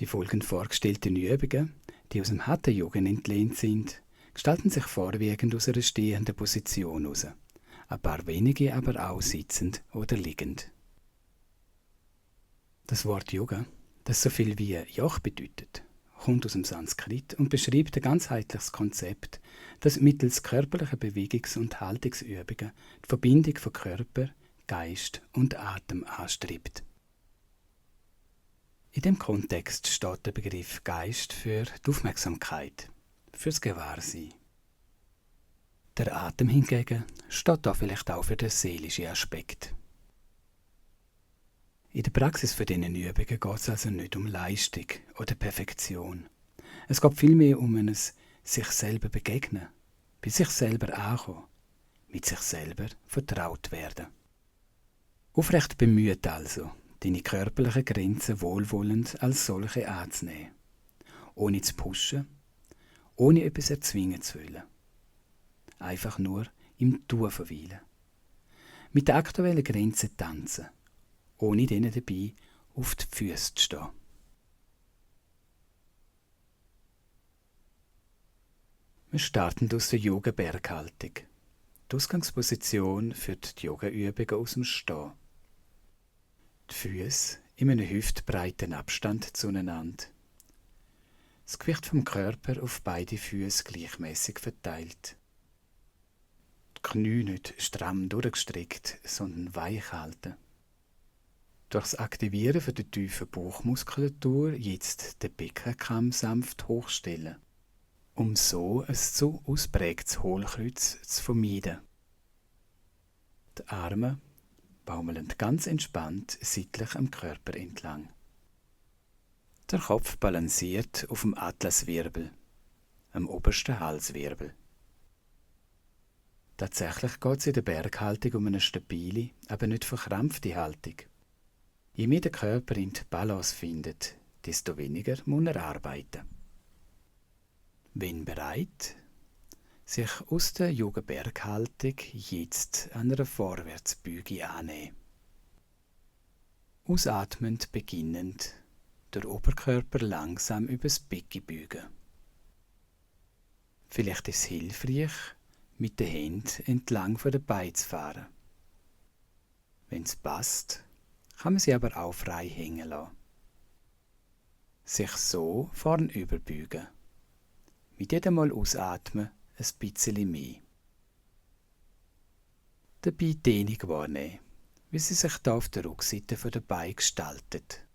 Die folgend vorgestellten Übungen, die aus dem Hatha-Yoga entlehnt sind, gestalten sich vorwiegend aus einer stehenden Position heraus. Ein paar wenige aber auch sitzend oder liegend. Das Wort Yoga, das so viel wie Joch bedeutet, kommt aus dem Sanskrit und beschreibt ein ganzheitliches Konzept, das mittels körperlicher Bewegungs- und Haltungsübungen die Verbindung von Körper, Geist und Atem anstrebt. In dem Kontext steht der Begriff Geist für die Aufmerksamkeit, fürs Gewahrsein. Der Atem hingegen steht da vielleicht auch für den seelischen Aspekt. In der Praxis für diese Übungen geht es also nicht um Leistung oder Perfektion. Es geht vielmehr um ein sich selber begegnen, bei sich selber ankommen, mit sich selber vertraut werden. Aufrecht bemüht also, deine körperlichen Grenzen wohlwollend als solche anzunehmen, ohne zu pushen, ohne etwas erzwingen zu wollen. Einfach nur im Tun verweilen. Mit der aktuellen Grenze tanzen, ohne denen dabei auf die Füße zu stehen. Wir starten aus der Yoga-Berghaltung. Die Ausgangsposition für die Yoga-Übungen aus dem Stehen. Die Füße in einem hüftbreiten Abstand zueinander. Das Gewicht vom Körper auf beide Füße gleichmäßig verteilt. Die Knie nicht stramm durchgestreckt, sondern weich halten. Durch das Aktivieren der tiefen Bauchmuskulatur jetzt den Beckenkamm sanft hochstellen, um so ein zu ausprägtes Hohlkreuz zu vermeiden. Die Arme baumeln ganz entspannt seitlich am Körper entlang. Der Kopf balanciert auf dem Atlaswirbel, am obersten Halswirbel. Tatsächlich geht es in der Berghaltung um eine stabile, aber nicht verkrampfte Haltung. Je mehr der Körper in die Balance findet, desto weniger muss er arbeiten. Wenn bereit, sich aus der Yoga-Berghaltung jetzt an einer Vorwärtsbeuge annehmen. Ausatmend beginnend, der Oberkörper langsam übers Becken beugen. Vielleicht ist es hilfreich, mit den Händen entlang von den Beinen zu fahren. Wenn es passt, kann man sie aber auch frei hängen lassen. Sich so vornüber beugen. Mit jedem Mal ausatmen ein bisschen mehr. Dabei die Dehnung wahrnehmen, wie sie sich da auf der Rückseite der Beine gestaltet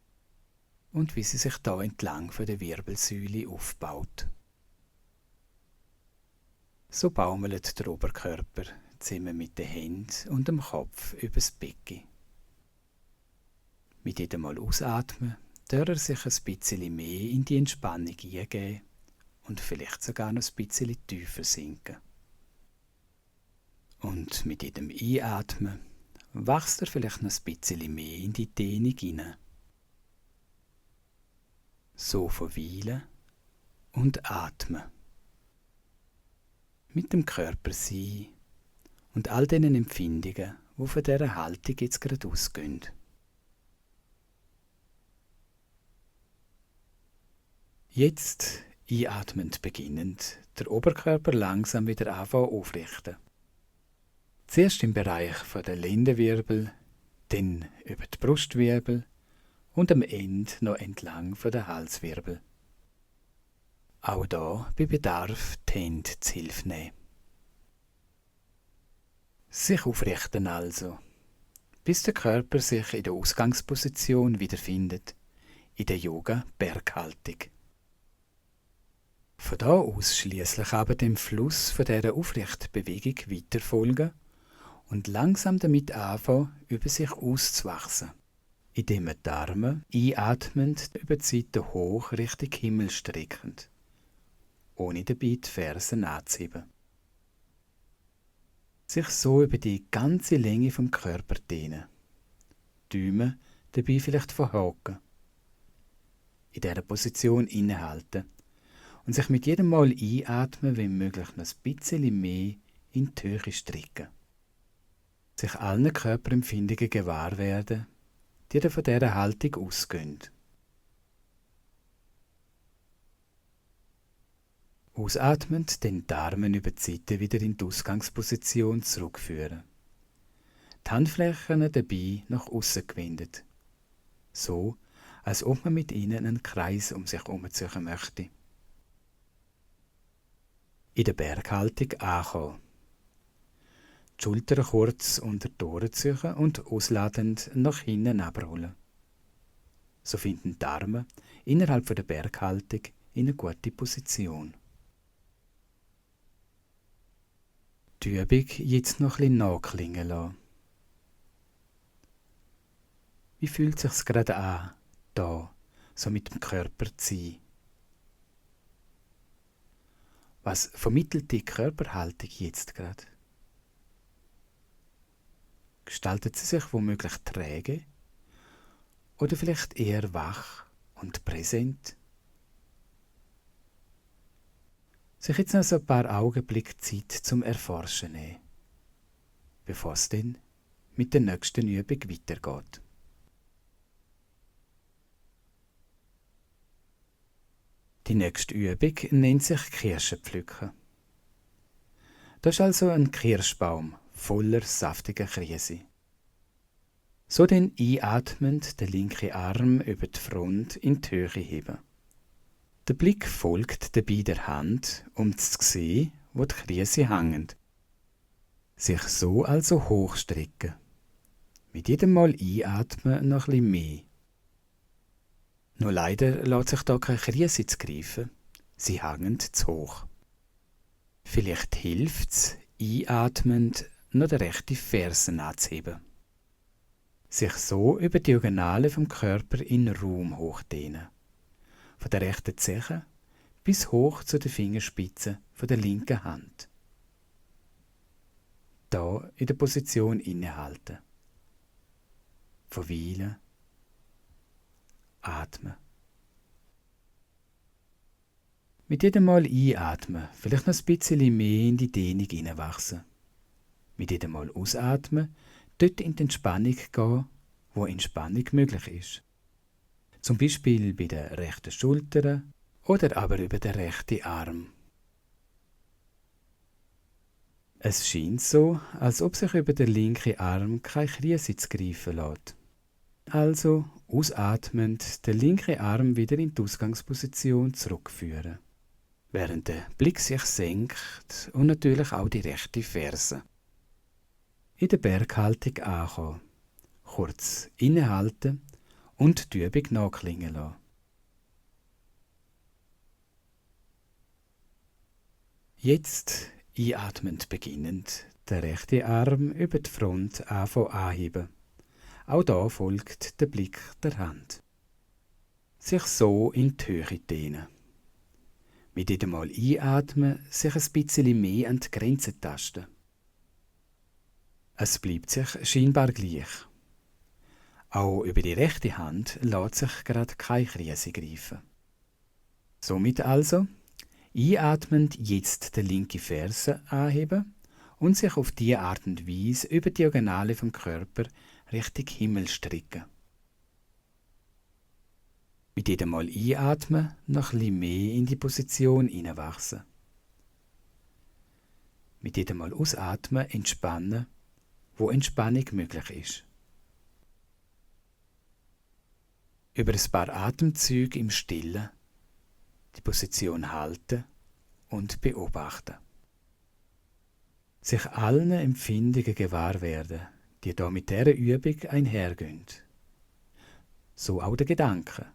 und wie sie sich da entlang von der Wirbelsäule aufbaut. So baumelt der Oberkörper zusammen mit den Händen und dem Kopf übers Becken. Mit jedem Mal ausatmen darf er sich ein bisschen mehr in die Entspannung eingeben und vielleicht sogar noch ein bisschen tiefer sinken. Und mit jedem Einatmen wächst er vielleicht noch ein bisschen mehr in die Dehnung hinein. So verweilen und atmen. Mit dem Körper sein und all diesen Empfindungen, die von dieser Haltung jetzt gerade ausgehen. Jetzt einatmend beginnend, der Oberkörper langsam wieder anfangen aufrichten. Zuerst im Bereich der Lendenwirbel, dann über die Brustwirbel und am Ende noch entlang der Halswirbel. Auch da bei Bedarf die Hände zu Hilfe nehmen. Sich aufrichten also, bis der Körper sich in der Ausgangsposition wiederfindet, in der Yoga-Berghaltung. Von da aus schliesslich aber dem Fluss von dieser Aufrichtbewegung weiterfolgen und langsam damit anfangen, über sich auszuwachsen, indem man die Arme einatmend über die Seite hoch Richtung Himmel streckend, ohne dabei die Fersen anzuheben. Sich so über die ganze Länge vom Körper dehnen. Die Daumen dabei vielleicht verhaken. In dieser Position innehalten und sich mit jedem Mal einatmen, wenn möglich, noch ein bisschen mehr in die Höhe strecken. Sich allen Körperempfindungen gewahr werden, die von dieser Haltung ausgehen. Ausatmend den Darmen über die Seite wieder in die Ausgangsposition zurückführen. Die Handflächen dabei nach außen gewendet. So, als ob man mit ihnen einen Kreis um sich herumziehen möchte. In der Berghaltung ankommen. Die Schultern kurz unter die Ohren ziehen und ausladend nach hinten abrollen. So finden die Arme innerhalb der Berghaltung in eine gute Position. Die Übung jetzt noch ein bisschen nachklingen lassen. Wie fühlt es sich gerade an, da, so mit dem Körper zu sein? Was vermittelt die Körperhaltung jetzt gerade? Gestaltet sie sich womöglich träge oder vielleicht eher wach und präsent? Sich jetzt noch so ein paar Augenblicke Zeit zum Erforschen nehmen, bevor es dann mit der nächsten Übung weitergeht. Die nächste Übung nennt sich Kirschenpflücken. Das ist also ein Kirschbaum voller saftiger Krise. So dann einatmend den linken Arm über die Front in die Höhe heben. Der Blick folgt dabei der Hand, um zu sehen, wo die Krise hängen. Sich so also hochstrecken. Mit jedem Mal einatmen noch ein bisschen mehr. Nur leider lässt sich da keine Krise zu greifen. Sie hängen zu hoch. Vielleicht hilft es, einatmend noch den rechten Fersen anzuheben. Sich so über die Diagonale vom Körper in den Raum hochdehnen. Von der rechten Zeche bis hoch zu den Fingerspitzen von der linken Hand. Da in der Position innehalten. Verweilen. Atmen. Mit jedem Mal einatmen, vielleicht noch ein bisschen mehr in die Dehnung hineinwachsen. Mit jedem Mal ausatmen, dort in die Entspannung gehen, wo Entspannung möglich ist. Zum Beispiel bei der rechten Schulter oder aber über den rechten Arm. Es scheint so, als ob sich über den linken Arm keine Krise zu greifen lässt. Also ausatmend den linken Arm wieder in die Ausgangsposition zurückführen, während der Blick sich senkt und natürlich auch die rechte Ferse. In der Berghaltung ankommen, kurz innehalten und die Übung nachklingen lassen. Jetzt einatmend beginnend, den rechten Arm über die Front anheben. Auch da folgt der Blick der Hand. Sich so in die Höhe dehnen. Mit jedem Mal einatmen, sich ein bisschen mehr an die Grenzen tasten. Es bleibt sich scheinbar gleich. Auch über die rechte Hand lässt sich gerade keine Krise greifen. Somit also, einatmend jetzt den linken Fersen anheben und sich auf diese Art und Weise über die Diagonale vom Körper Richtung Himmel strecken. Mit jedem Mal einatmen, noch ein bisschen mehr in die Position hineinwachsen. Mit jedem Mal ausatmen, entspannen, wo Entspannung möglich ist. Über ein paar Atemzüge im Stillen die Position halten und beobachten. Sich allen Empfindungen gewahr werden, die da mit dieser Übung einhergehen. So auch der Gedanken,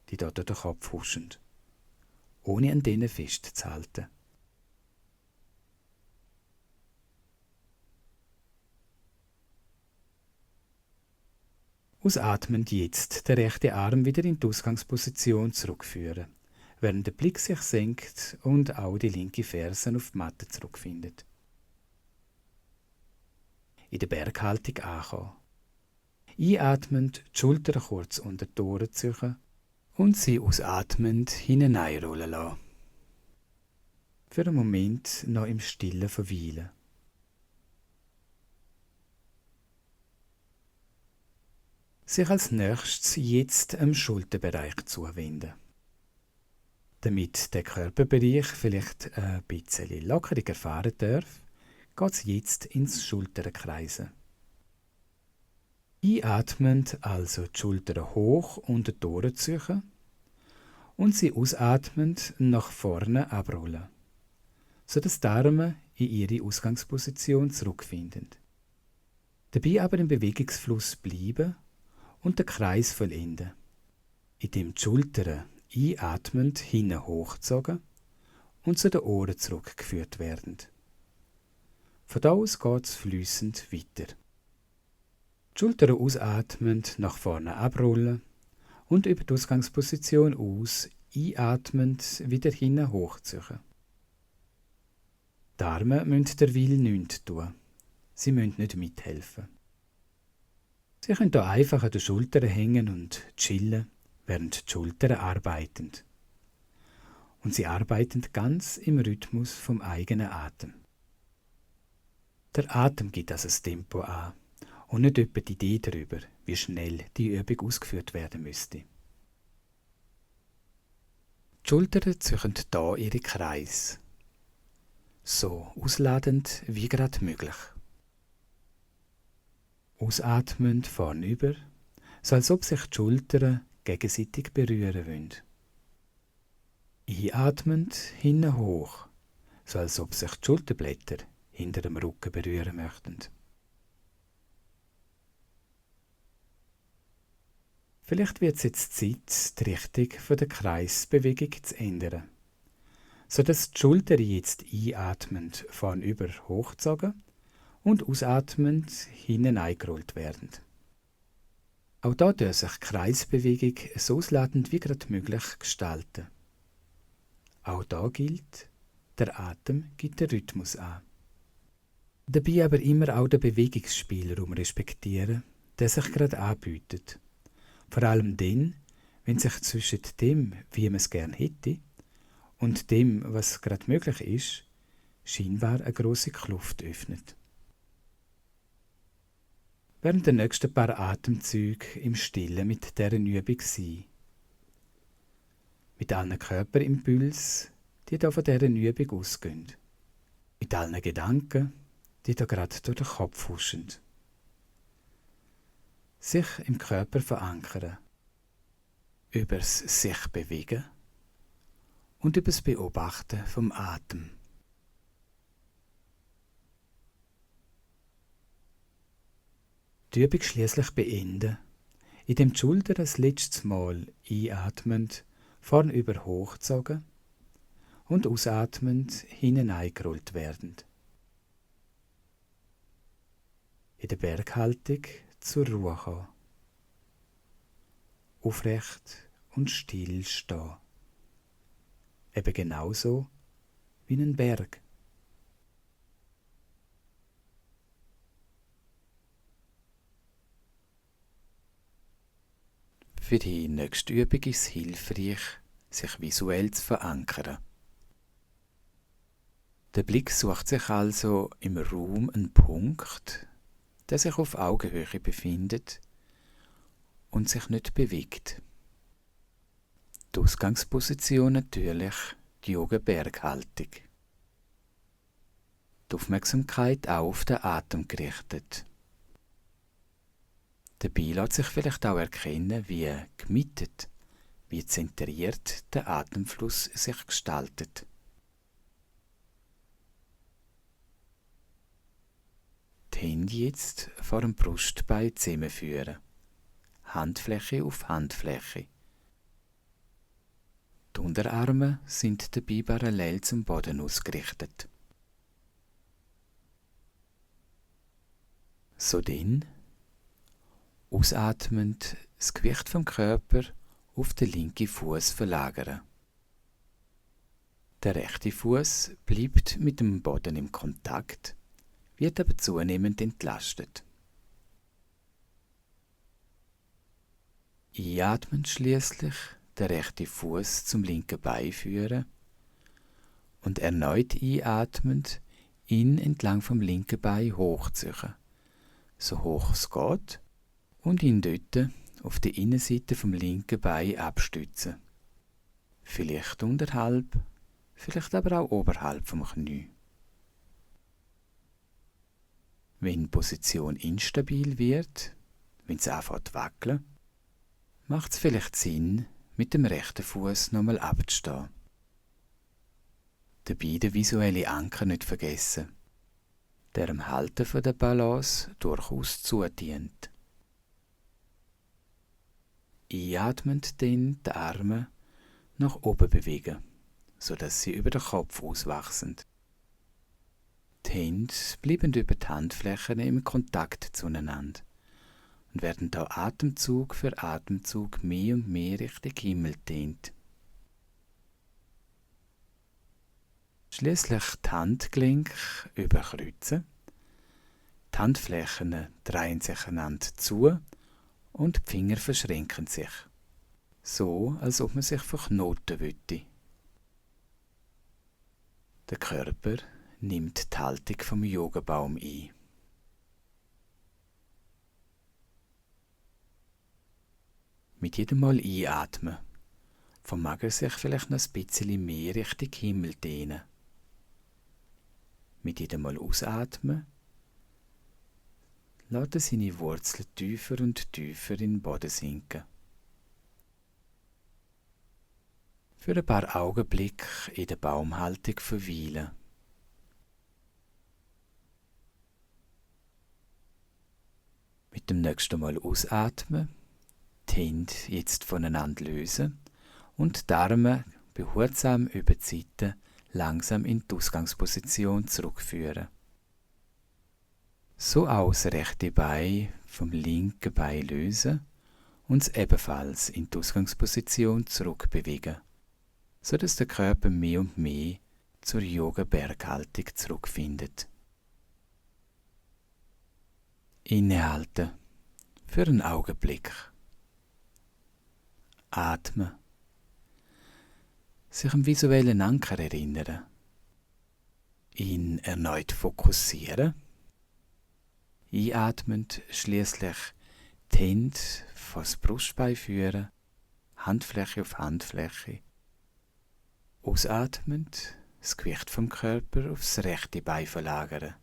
die da durch den Kopf huschen, ohne an denen festzuhalten. Ausatmend jetzt den rechten Arm wieder in die Ausgangsposition zurückführen, während der Blick sich senkt und auch die linke Ferse auf die Matte zurückfindet. In der Berghaltung ankommen. Einatmend die Schultern kurz unter die Ohren ziehen und sie ausatmend hineinrollen lassen. Für einen Moment noch im Stillen verweilen. Sich als nächstes jetzt am Schulterbereich zuwenden. Damit der Körperbereich vielleicht ein bisschen Lockerung erfahren darf, geht es jetzt ins Schulterkreisen. Einatmend also die Schultern hoch unter die Ohren ziehen und sie ausatmend nach vorne abrollen, sodass die Arme in ihre Ausgangsposition zurückfinden. Dabei aber im Bewegungsfluss bleiben und den Kreis vollenden, indem die Schultern einatmend hinten hochgezogen und zu den Ohren zurückgeführt werden. Von da aus geht es fliessend weiter. Die Schultern ausatmend nach vorne abrollen und über die Ausgangsposition aus einatmend wieder hinten hochziehen. Die Arme müssen der Will nichts tun. Sie müssen nicht mithelfen. Sie können hier einfach an den Schultern hängen und chillen, während die Schultern arbeiten. Und sie arbeiten ganz im Rhythmus vom eigenen Atem. Der Atem gibt also das Tempo an und nicht etwa die Idee darüber, wie schnell die Übung ausgeführt werden müsste. Die Schultern ziehen hier ihre Kreise. So ausladend wie gerade möglich. Ausatmend vornüber, so als ob sich die Schultern gegenseitig berühren wollen. Einatmend hinten hoch, so als ob sich die Schulterblätter hinter dem Rücken berühren möchten. Vielleicht wird es jetzt Zeit, die Richtung der Kreisbewegung zu ändern, sodass die Schultern jetzt einatmend vornüber hochgezogen und ausatmend hinten eingerollt werden. Auch da darf sich die Kreisbewegung so ausladend wie gerade möglich gestalten. Auch da gilt, der Atem gibt den Rhythmus an. Dabei aber immer auch den Bewegungsspielraum respektieren, der sich gerade anbietet. Vor allem dann, wenn sich zwischen dem, wie man es gerne hätte, und dem, was gerade möglich ist, scheinbar eine grosse Kluft öffnet. Während der nächsten paar Atemzüge im Stillen mit dieser Übung sein. Mit allen Körperimpulsen, die da von dieser Übung ausgehen. Mit allen Gedanken, die da gerade durch den Kopf huschen. Sich im Körper verankern. Übers sich bewegen und übers Beobachten vom Atem. Die Übung schliesslich beenden, indem die Schultern das letzte Mal einatmend vornüber hochgezogen und ausatmend hinten eingerollt werden. In der Berghaltung zur Ruhe kommen. Aufrecht und still stehen. Eben genauso wie ein Berg. Für die nächste Übung ist es hilfreich, sich visuell zu verankern. Der Blick sucht sich also im Raum einen Punkt, der sich auf Augenhöhe befindet und sich nicht bewegt. Die Ausgangsposition natürlich die Yoga-Berghaltung. Die Aufmerksamkeit auch auf den Atem gerichtet. Dabei lässt sich vielleicht auch erkennen, wie gemittet, wie zentriert der Atemfluss sich gestaltet. Die Hände jetzt vor dem Brustbein zusammenführen. Handfläche auf Handfläche. Die Unterarme sind dabei parallel zum Boden ausgerichtet. So dann, ausatmend das Gewicht vom Körper auf den linken Fuß verlagern. Der rechte Fuß bleibt mit dem Boden im Kontakt, wird aber zunehmend entlastet. Einatmend schließlich den rechten Fuß zum linken Bein führen und erneut einatmend ihn entlang vom linken Bein hochziehen, so hoch es geht, und ihn dort auf der Innenseite vom linken Bein abstützen. vielleicht unterhalb, vielleicht aber auch oberhalb vom Knie. Wenn die Position instabil wird, wenn es anfängt zu wackeln, macht es vielleicht Sinn, mit dem rechten Fuß nochmal abzustehen. Dabei den visuellen Anker nicht vergessen, der dem Halten von der Balance durchaus zudient. Einatmend dann die Arme nach oben bewegen, sodass sie über den Kopf auswachsen. Die Hände bleiben über die Handflächen im Kontakt zueinander und werden da Atemzug für Atemzug mehr und mehr Richtung Himmel dehnt. Schließlich die Handgelenke überkreuzen. Die Handflächen drehen sich einander zu und die Finger verschränken sich. So, als ob man sich verknoten würde. Der Körper nimmt die Haltung vom Yogabaum ein. Mit jedem Mal einatmen vermag er sich vielleicht noch ein bisschen mehr Richtung Himmel dehnen. Mit jedem Mal ausatmen lässt er seine Wurzeln tiefer und tiefer in den Boden sinken. Für ein paar Augenblicke in der Baumhaltung verweilen. Mit dem nächsten Mal ausatmen, die Hände jetzt voneinander lösen und die Arme behutsam über die Seite langsam in die Ausgangsposition zurückführen. So auch das rechte Bein vom linken Bein lösen und es ebenfalls in die Ausgangsposition zurückbewegen, sodass der Körper mehr und mehr zur Yoga-Berghaltung zurückfindet. Innehalten für einen Augenblick. Atmen. Sich am visuellen Anker erinnern. Ihn erneut fokussieren. Einatmend schließlich die Hände vor das Brustbein führen, Handfläche auf Handfläche. Ausatmend das Gewicht vom Körper aufs rechte Bein verlagern.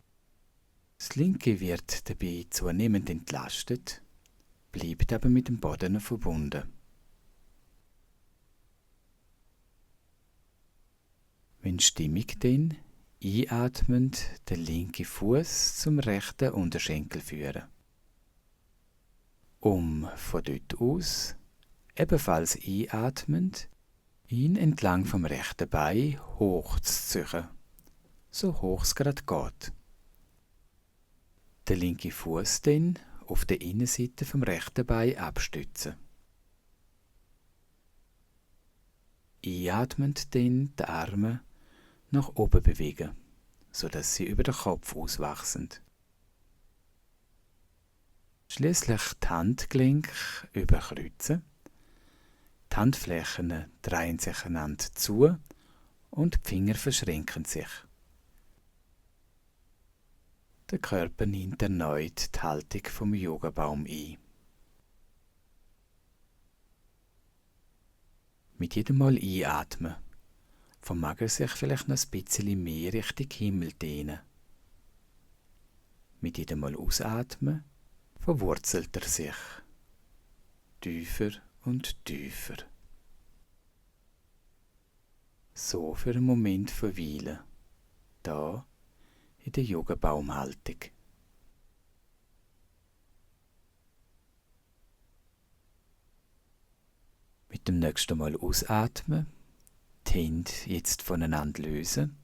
Das linke wird dabei zunehmend entlastet, bleibt aber mit dem Boden verbunden. Wenn stimmig dann, einatmend den linken Fuß zum rechten Unterschenkel führen. Von dort aus, ebenfalls einatmend, ihn entlang vom rechten Bein hochzuziehen, so hoch es gerade geht. Den linken Fuß dann auf der Innenseite vom rechten Bein abstützen. Einatmend dann die Arme nach oben bewegen, sodass sie über den Kopf auswachsen. Schließlich die Handgelenke überkreuzen. Die Handflächen drehen sich einander zu und die Finger verschränken sich. Der Körper nimmt erneut die Haltung vom Yogabaum ein. Mit jedem Mal einatmen vermag er sich vielleicht noch ein bisschen mehr Richtung Himmel dehnen. Mit jedem Mal ausatmen verwurzelt er sich tiefer und tiefer. So für einen Moment verweilen, da in der Yoga-Baumhaltung. Mit dem nächsten Mal ausatmen, die Hände jetzt voneinander lösen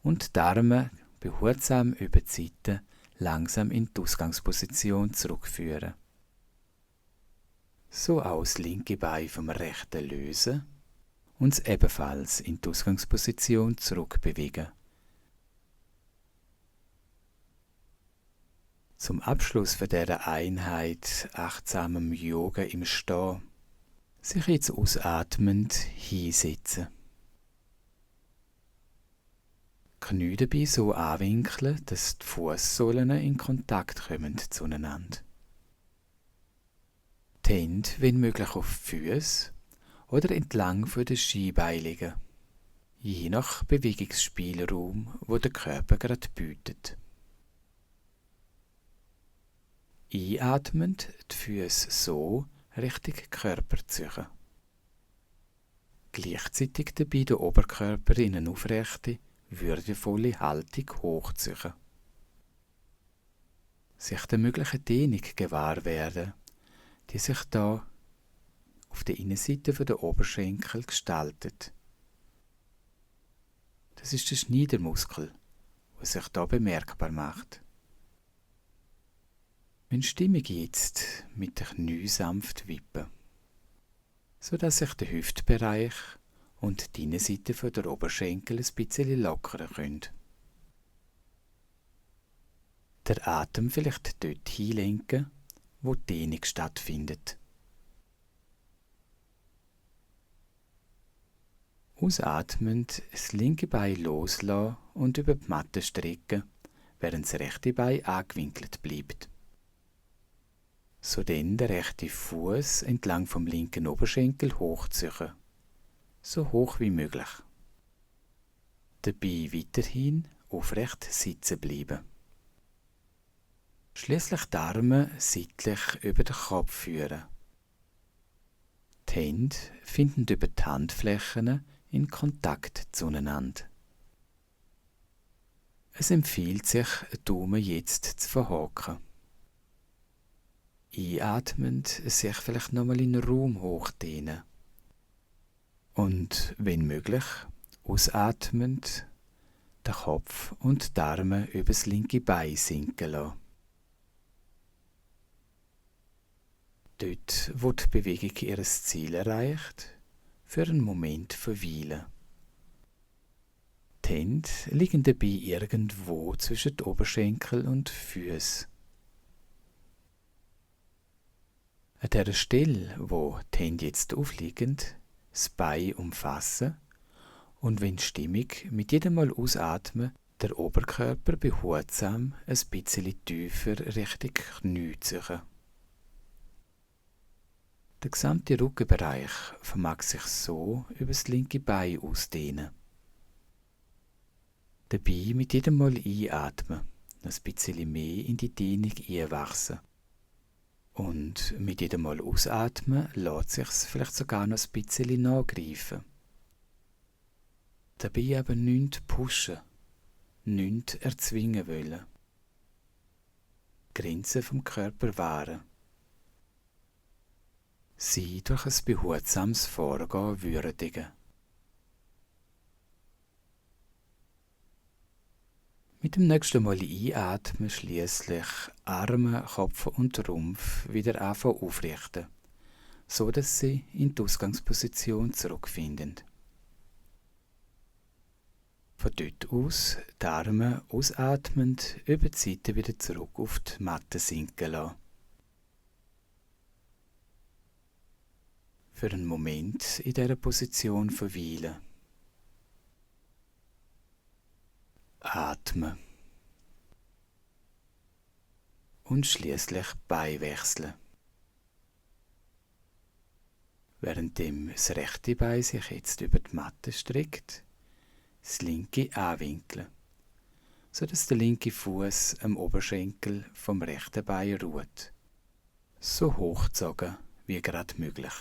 und die Arme behutsam über die Seite langsam in die Ausgangsposition zurückführen. So auch das linke Bein vom rechten lösen und es ebenfalls in die Ausgangsposition zurückbewegen. Zum Abschluss von dieser Einheit achtsamem Yoga im Stehen sich jetzt ausatmend hinsetzen. Knie dabei so anwinkeln, dass die Fußsohlen in Kontakt kommen zueinander. Die Hände, wenn möglich, auf die Füße oder entlang von den Schienbeinigen, je nach Bewegungsspielraum, wo der Körper gerade bietet. Einatmend die Füße so Richtung Körper ziehen. Gleichzeitig dabei den Oberkörper in eine aufrechte, würdevolle Haltung hochziehen. Sich der möglichen Dehnung gewahr werden, die sich da auf der Innenseite der Oberschenkel gestaltet. Das ist der Schneidermuskel, der sich da bemerkbar macht. Wenn Stimmung jetzt mit den Knien sanft wippen, sodass sich der Hüftbereich und die Innenseite der Oberschenkel ein bisschen lockern können. Der Atem vielleicht dort hinlenken, wo die Dehnung stattfindet. Ausatmend das linke Bein loslassen und über die Matte strecken, während das rechte Bein angewinkelt bleibt. So dann der rechte Fuß entlang vom linken Oberschenkel hochziehen, so hoch wie möglich. Dabei weiterhin aufrecht sitzen bleiben. Schließlich die Arme seitlich über den Kopf führen. Die Hände finden über die Handflächen in Kontakt zueinander. Es empfiehlt sich, die Daumen jetzt zu verhaken. Einatmend sich vielleicht nochmal in den Raum hochdehnen. Und, wenn möglich, ausatmend den Kopf und die Arme über das linke Bein sinken lassen. Dort, wo die Bewegung ihr Ziel erreicht, für einen Moment verweilen. Die Hände liegen dabei irgendwo zwischen den Oberschenkel und Füßen. An der Stelle, wo die Hände jetzt aufliegen, das Bein umfassen und wenn stimmig mit jedem Mal ausatmen, der Oberkörper behutsam ein bisschen tiefer Richtung Knie ziehen. Der gesamte Rückenbereich vermag sich so über das linke Bein ausdehnen. Dabei mit jedem Mal einatmen, ein bisschen mehr in die Dehnung einwachsen. Und mit jedem Mal ausatmen lässt sich's vielleicht sogar noch ein bisschen nachgreifen. Dabei aber nichts pushen, nichts erzwingen wollen. Grenzen vom Körper wahren. Sie durch ein behutsames Vorgehen würdigen. Mit dem nächsten Mal einatmen schließlich Arme, Kopf und Rumpf wieder anfangen aufrichten, so dass sie in die Ausgangsposition zurückfinden. Von dort aus die Arme ausatmend über die Seite wieder zurück auf die Matte sinken lassen. Für einen Moment in dieser Position verweilen. Atmen. Und schließlich Bein wechseln. Währenddem das rechte Bein sich jetzt über die Matte streckt, das linke anwinkeln, sodass der linke Fuß am Oberschenkel vom rechten Bein ruht. So hochgezogen wie gerade möglich.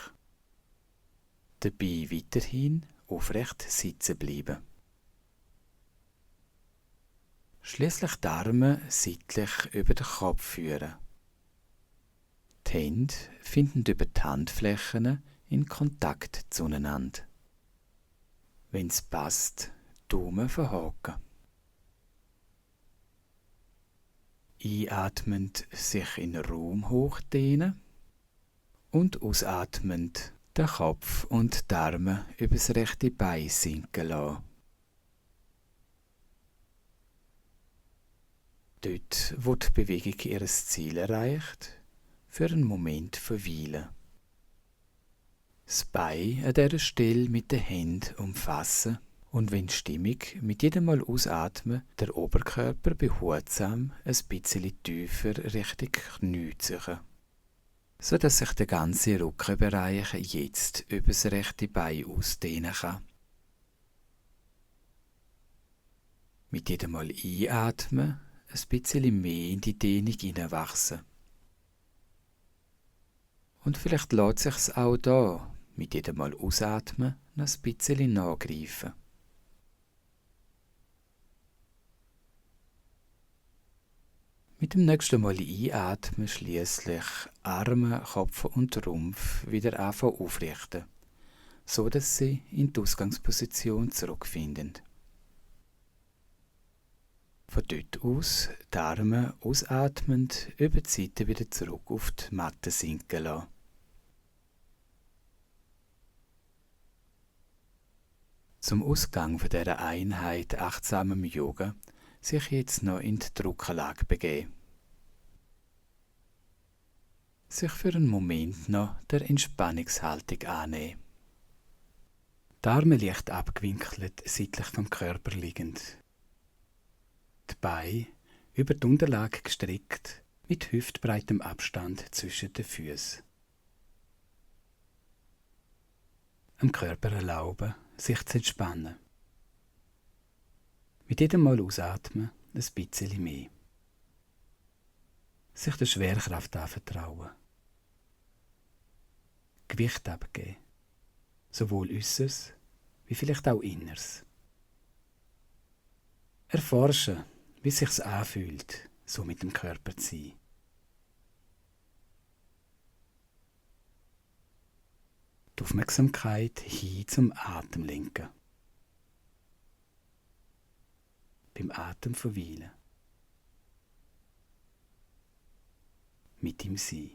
Dabei weiterhin aufrecht sitzen bleiben. Schließlich die Arme seitlich über den Kopf führen. Die Hände finden über die Handflächen in Kontakt zueinander. Wenn es passt, Daumen verhaken. Einatmend sich in den Raum hochdehnen und ausatmend den Kopf und die Arme über das rechte Bein sinken lassen. Dort, wo die Bewegung ihr Ziel erreicht, für einen Moment verweilen. Das Bein an dieser Stelle mit den Händen umfassen und wenn stimmig mit jedem Mal ausatmen, der Oberkörper behutsam ein bisschen tiefer Richtung Knie ziehen. sodass sich der ganze Rückenbereich jetzt über das rechte Bein ausdehnen kann. Mit jedem Mal einatmen, ein bisschen mehr in die Dehnung hineinwachsen. Und vielleicht lässt sich's auch da mit jedem Mal ausatmen noch ein bisschen nachgreifen. Mit dem nächsten Mal einatmen schließlich Arme, Kopf und Rumpf wieder anfangen aufrichten, so dass sie in die Ausgangsposition zurückfinden. Von dort aus die Arme ausatmend über die Seite wieder zurück auf die Matte sinken lassen. Zum Ausgang von dieser Einheit achtsamem Yoga sich jetzt noch in die Druckanlage begeben. Sich für einen Moment noch der Entspannungshaltung annehmen. Die Arme leicht abgewinkelt, seitlich vom Körper liegend. Die Beine über die Unterlage gestreckt, mit hüftbreitem Abstand zwischen den Füßen. Am Körper erlauben, sich zu entspannen. Mit jedem Mal ausatmen ein bisschen mehr. Sich der Schwerkraft anvertrauen. Gewicht abgeben. Sowohl Äußeres wie vielleicht auch Inneres. Erforschen, wie es sich anfühlt, so mit dem Körper zu sein. Die Aufmerksamkeit hin zum Atem lenken. Beim Atem verweilen. Mit ihm sein.